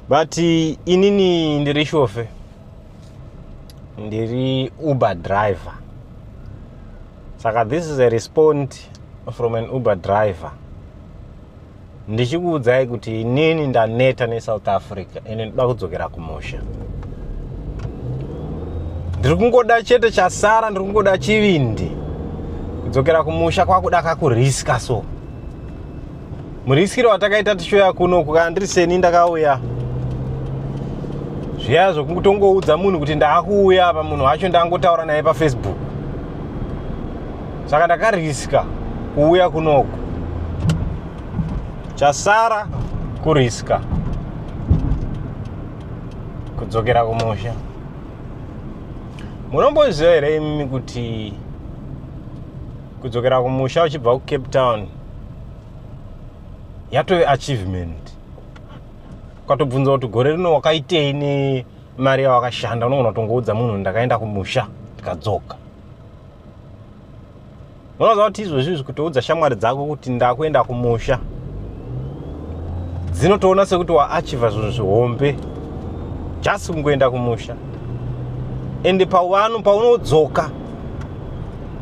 But inini ndiri chauffeur, ndiri Uber driver. Saka this is a response from an Uber driver, ndichikuudzai kuti inini ndaneta neSouth Africa, ende ndoda kudzokera kumusha. Ndiri kungoda chete, chasara ndiri kungoda chivindi. Kudzokera kumusha kwakuda kakuriska. So muriskiro watakaita tichiuya kunoku, kana ndiri seni ndakauya zviya zvokutongoudza munhu kuti ndaakuuya pa, munhu wacho ndangotaura naye paFacebook. Saka ndakariska kuuya kunoku, chasara kuriska kudzokera kumusha. Munomboziva here imi kuti kudzokera kumusha uchibva kuCape Town yatove achievement? Ukatobvunza kuti gore rino wakaitei nemari yawakashanda, unogona kutongoudza munhu, "Ndakaenda kumusha ndikadzoka." Unoziva kuti izvozvi izvi kutoudza shamwari dzako kuti ndakuenda kumusha, dzinotoona sekuti waachieva zvinhu zvihombe, just kungoenda kumusha. Ende pawano paunodzoka,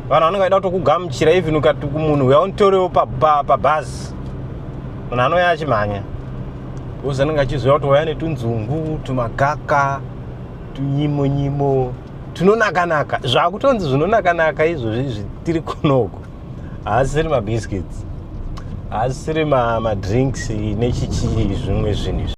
vanhu vanenge vaida kutokugamuchira. Even ukati kumunhu, "Uya unditorewo pabhazi," munhu anouya achimhanya because anenge achiziva kuti wauya netunzungu, tumagaka, tunyimo nyimo tunonaka-naka. Zvakutonzi zvinonaka-naka izvozvi izvi tiri kunoku, haasisiri mabiscuits, haasisiri madrinks nechichi, zvimwe zvinhu izvi.